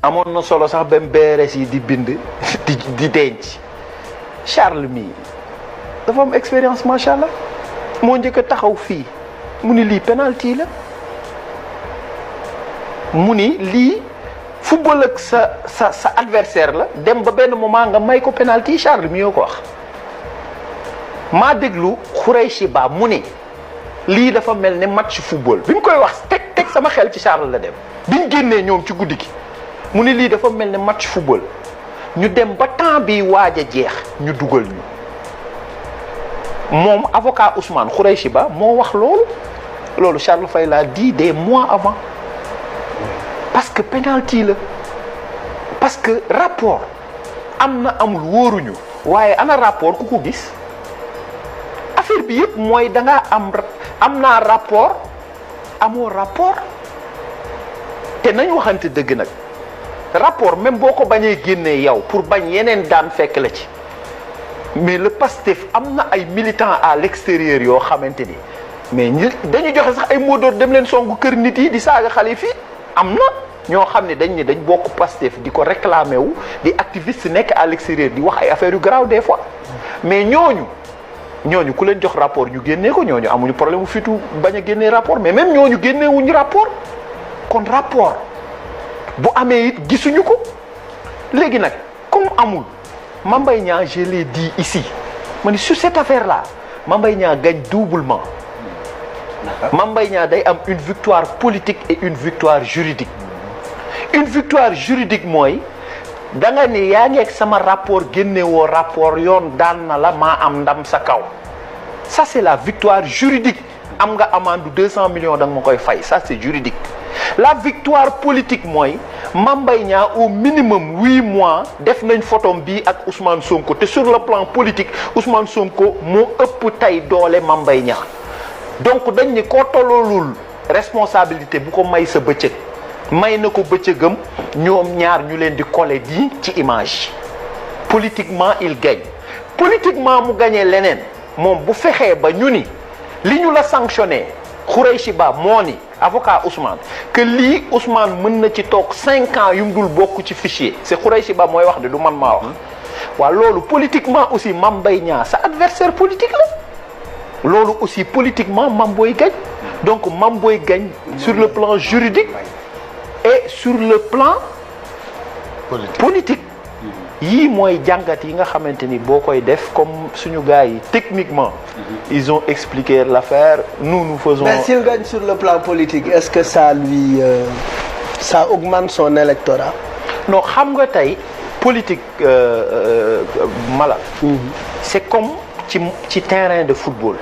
amoon na solo sax ba BRS yi di bind di denc Charles mii dafa am expérience macha allah moo njëkk a taxaw fii mu ni lii penalty la mu ni lii football ak sa adversaire la dem ba benn moment nga may ko penalty Charles mii yoo ko wax. maa déglu Khoureychi Ba mu ne lii dafa mel ne match football bi mu koy wax teg sama xel ci Charles la dem biñ génnee ñoom ci guddi gi mu ne lii dafa mel ne match football ñu dem ba temps bi waaj a jeex ñu dugal ñu moom avocat Ousmane Khoureychi Ba moo wax loolu Charles Faye l'a dit des mois avant parce que penalty la parce que rapport am na amul wóoruñu waaye ana rapport ku ko gis affaire bi yëpp mooy da ngaa am naa rapport amoo rapport te nañ waxante dëgg nag rapport même boo ko bañee génnee yow pour bañ yeneen daan fekk la ci mais le Pastef am na ay militants à l'extérieur yoo xamante ni mais dañu joxe sax ay mot d'ordre dem leen songu kër nit yi di saaga xale fii am na ñoo xam ne dañ bokk Pastef di ko réclamer wu di activiste nekk à l'extérieur di wax ay affaires yu grave des fois mais ñooñu ku leen jox rapport ñu génnee ko ñooñu amuñu problème mu fitu bañ a génnee rapport mais même ñooñu génneewuñu rapport kon rapport bu amee it gisuñu ko léegi nag comme amul Mame Mbaye Niang je l'ai dit ici ma ni sur cette affaire là Mame Mbaye Niang gagne doublement Mame Mbaye Niang day am une victoire politique et une victoire juridique une victoire juridique mooy da nga ni yaa ngi ak sama rapport génnewoo rapport yoon daan na la maa am ndam sa kaw ça c'est la victoire juridique am nga amende 200 millions da nga ma koy fay ça c'est juridique la victoire politique mooy Mame Mbaye Niang au minimum 8 mois def nañ photom bii ak Ousmane Sonko te sur le plan politique Ousmane Sonko moo ëpp tey doole Mame Mbaye Niang donc dañ ni koo tolloolul responsabilité bu ko may sa bëccëg may na ko bëccëgam ñoom ñaar ñu leen di coller di ci image politiquement il gagne politiquement mu gagné leneen moom bu fexee ba ñu ni li ñu la sanctionné Khoureychi Ba moo ni avocat Ousmane que lii Ousmane mën na ci toog 5 ans yu mu dul bokk ci fichier c'est Khoureychi Ba mooy wax de du man maa wax waaw loolu politiquement aussi Mame Mbaye Niang sa adversaire politique la loolu aussi politiquement Mame Boye gagne donc Mame Boye gagne sur le plan juridique et sur le plan politique yii mooy jàngat yi nga xamante ni boo koy def comme suñu gars yi techniquement ils ont expliqué l'affaire nous faisons. Mais s'il gagne sur le plan politique est-ce que ça lui ça augmente son électorat? Non xam nga tey politique Mala c'est comme ci terrain de football